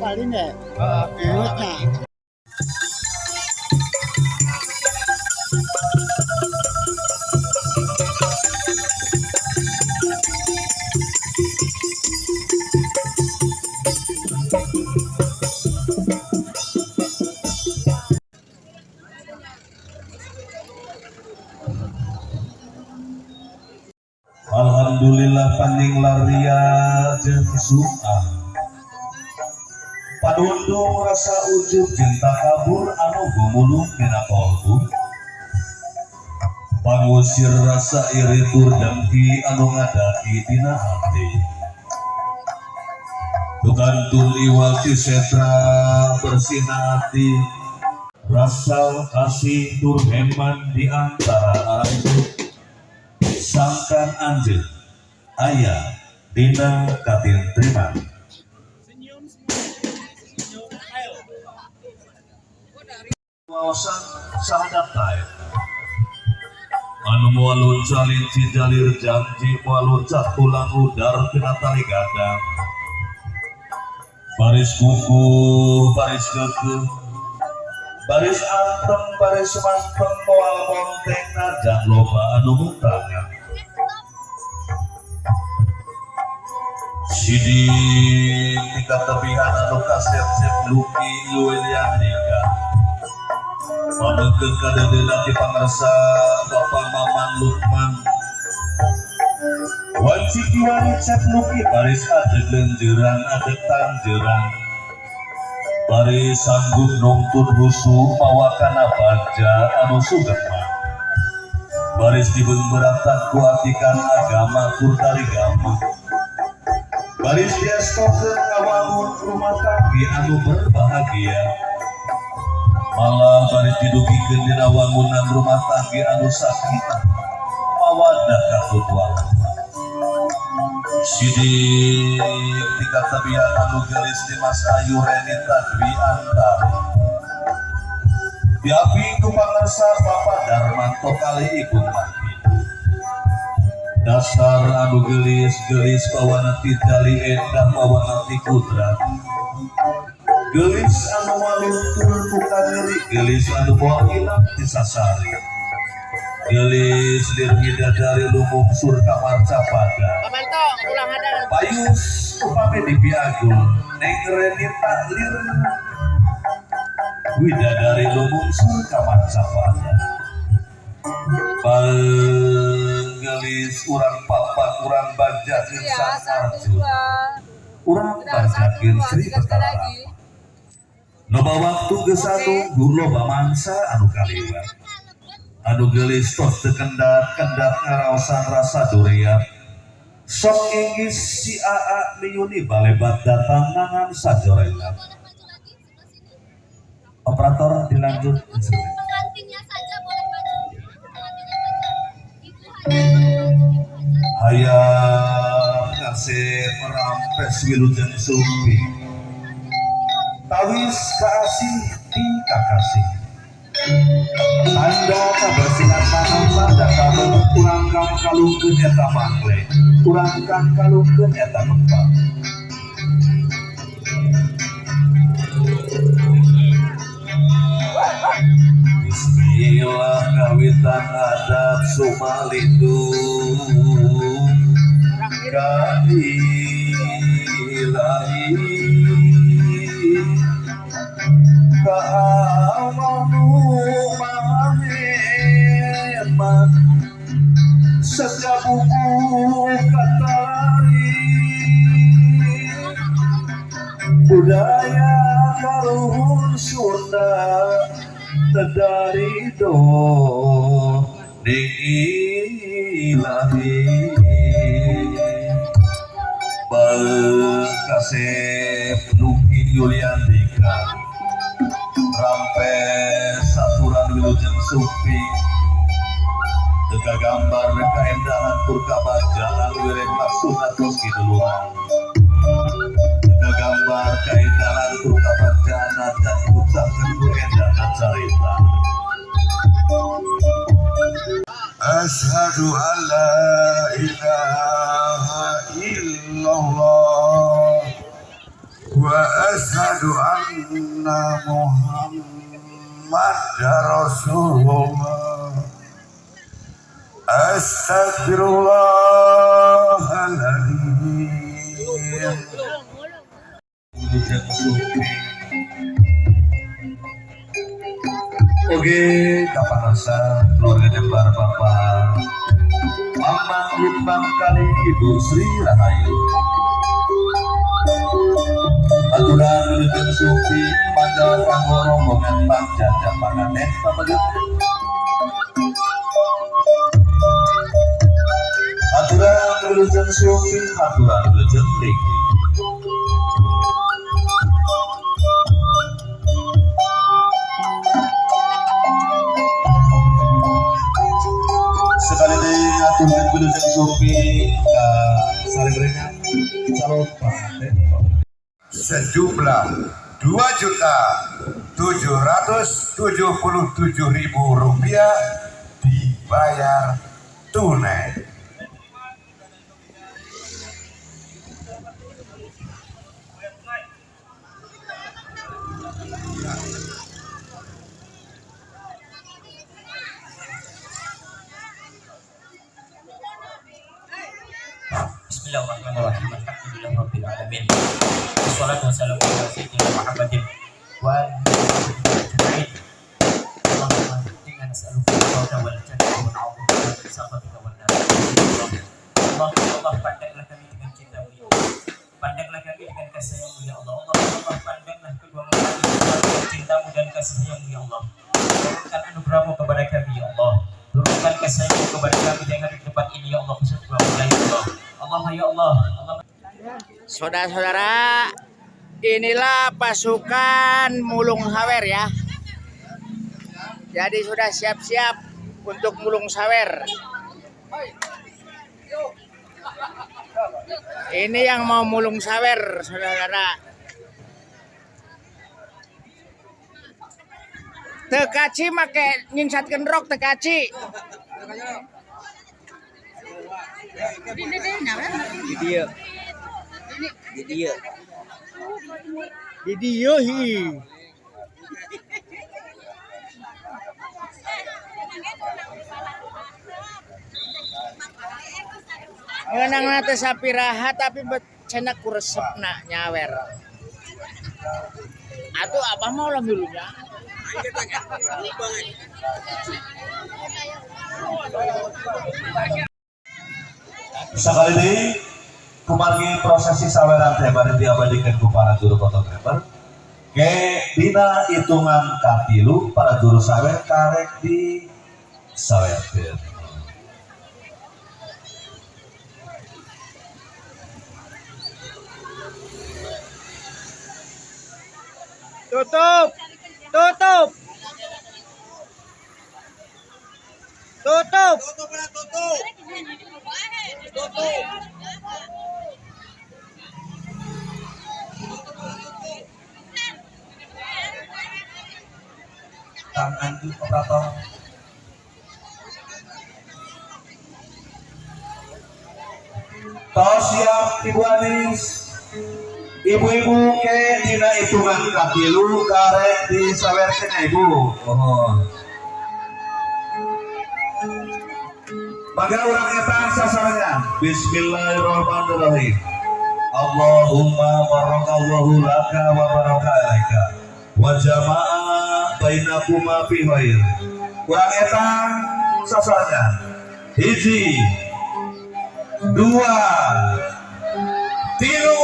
Paling ya. Enak. Alhamdulillah paninglar ria jeung sum'ah, padundung rasa ujub jeung takabur anu gumulung dina kolbu, pangusir rasa iri tur dengki anu ngadaki dina hati. Dukantun iwal ti setra bersihna hati, rasa kasih tur heman di antara anjeun, sangkan anjeun aya dina katintriman. Wawasan sahadat tae anu moal lunca-linci jalir janji, moal loncat tulang udar tina tali gadang, baris kukuh, baris keukeuh, baris anteng, baris manteng, moal monteng najan loba anu muntangan. Sidik tingkat tebihan anu kasep Cep Luki Yuliandika, pamengkeun kadeudeunan ti pangersa Bapak Maman Lukman. Wanci kiwari Cep Luki baris adeg lenjeran, adeg tanjeran, baris sanggup nungtun husu mawa kana bagja anu sugema, baris dibeungbeuratan ku atikan agama tur tarigama, baris diestokeun ngawangun rumah tanggi anu berbahagia, malah baris didugikeun dina wangunan rumah tanggi anu sakinah mawaddah katut warahmah. Sidik tingkat tebihan anu geulis Dimas Ayu Renita Dwi Antari, diapi ku pangersa Bapak Darmanto kali Ibu Mahdi. Dasar anu geulis, geulis bawana ti jali, endah bawana ti kudrat, geulis anu maluntur ku kangeri, geulis anu moal ilang ti sasari, geulis lir widadari lumungsur ka marcapada. Pamanto, pulang ada. Payus upami dipiagul Neng Renita lir widadari lumungsur ka marcapada. Panggelis urang papat, urang bagjakeun Iya, Sang satu Arjuna, dua. urang Udah satu bagjakeun dua, Sri tiga sekali Betara. lagi. Loba waktu geus nunggu, loba mangsa anu kaliwat. Anu geulis tos teu kendat-kendat ngaraosan rasa duriat. Sok inggis si Aa miyuni balebat datang nangan sajorelat. Operator, dilanjut instrumen. Pengantinnya saja boleh maju. Pengantinnya saja. Ibu Hajar boleh maju, Ibu Hajar. Hayam kasep merampes wilujeng sumping, tawis kaasih ti kakasih, tanda kabersihan manah, tanda kabeung urang kang kalungkeun eta mangle, urang kang kalungkeun eta kembang. Bismillah kawitan adat sumalindung ka ilahi, ka Allah nu maha hebat, sejabuku katari budaya karuhun Sunda tedarido ning ilahi. Kasep Luki Yuliandika, rampes saturan wilujeng sumping, tega gambar kaendahan tur kabagjaan wireh maksud atos kiduluran, tega gambar kaendahan tur kabagjaan dan ucapkeun ku endah carita. أشهد أن لا إله إلا الله وأشهد Asyhadu anna Muhammadar Rasulullah. Astagfirullahaladzim. Wilujeng Sumping. Oke, kapanasan keluarga Jembar Bapak Mamang Lumbang kali Ibu Sri Rahayu. Aturan Wilujeng Sumping manjal kanggo rombongan Mang Jajang Pangaten pameget. Aturan Wilujeng Sumping, aturan Wilujeng Ling. Sekali deui ngaturkeun Wilujeng Sumping ka sarerengan calon panganten. Sejumlah Rp2.777.000 dibayar tunai. Bismillahirrahmanirrahim. Alhamdulillahirabbil alamin. Wassalatu wassalamu ala sayyidina Muhammadin wa alihi ajma'in. Allahumma inna nas'aluka al-huda wal jannah wa na'udzubika min sakhatika wan nar. Allah, Allah, pandanglah kami dengan cintamu ya Allah. Pandanglah kami dengan kasih sayangmu ya Allah. Allah, Allah, pandanglah kedua mempelai dengan cintamu dan kasih sayangmu ya Allah. Turunkan anugerahmu kepada kami ya Allah. Turunkan kasih sayangmu kepada kami yang ada di tempat ini ya Allah, khusus kedua mempelai ya Allah. Allah ya Allah. Allah. Saudara-saudara, inilah pasukan Mulung Sawer ya. Jadi sudah siap-siap untuk Mulung Sawer. Ini yang mau Mulung Sawer, saudara-saudara. Tekaci make nyingsatkeun rok tekaci. Di dieu. Di dieu. Di dieu hi. Ngeunang teh sapiraha tapi cenah ku resepna nyawer. Atuh abah mah ulah milunya. Sekali deui kumargi prosesi saweran teh bari diabadikan ku para juru fotografer. Ke dina hitungan katilu para juru sawer karek di sawerkeun. Tutup. Tutup. Tutup. Kang Andi operator. Tos siap Ibu Anis. Ibu-ibu ke dina hitungan katilu karek disawerkeun ya Ibu. Oh. Mangga urang eta sasarengan. Bismillahirrahmanirrahim. Allahumma barakallahu laka wa baraka alaika wa jama'a bainakuma fi khair. Urang eta sasarengan. Hiji, dua, tilu.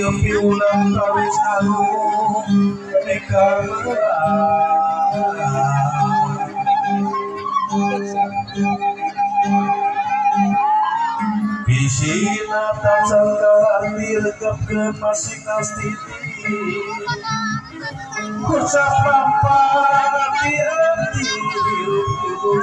Piulang tawis alung nikah. Bisina tacan kaharti rekepkeun masing nastiti. Kursa pampang di hati hirup kudu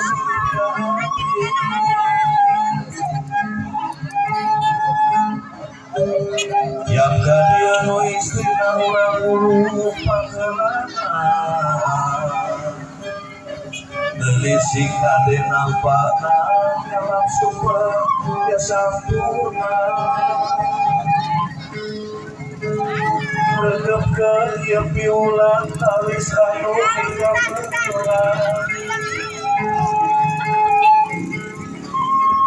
yang kadia nu istrina urang ulu pangelana Delising nade nampakna dalam super ya sampurna Rekepkeun ieu piulang talis anu hingga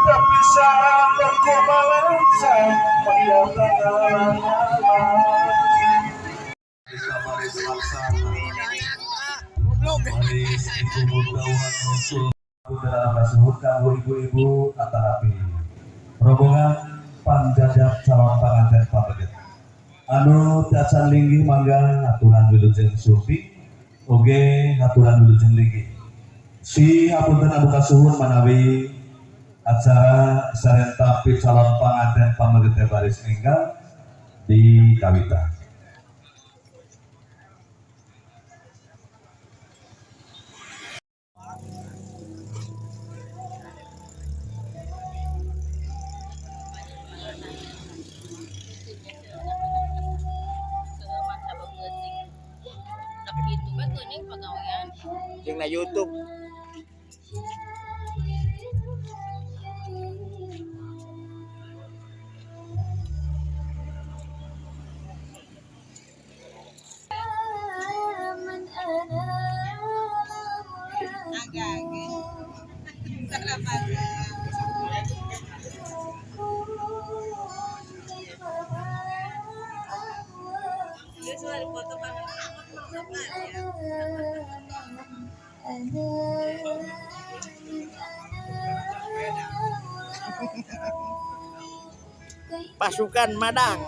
Tapi saat berkumalansa mendatang ibu-ibu atanapi rombongan panjajap calon panganten pameget anu tacan linggih mangga aturan wilujeng supi oge aturan wilujeng linggih si hapunten anu kasuhun manawi acara sarentapi calon panganten pameget baris enggal di kawitan. Jeung na YouTube. Pasukan Madang.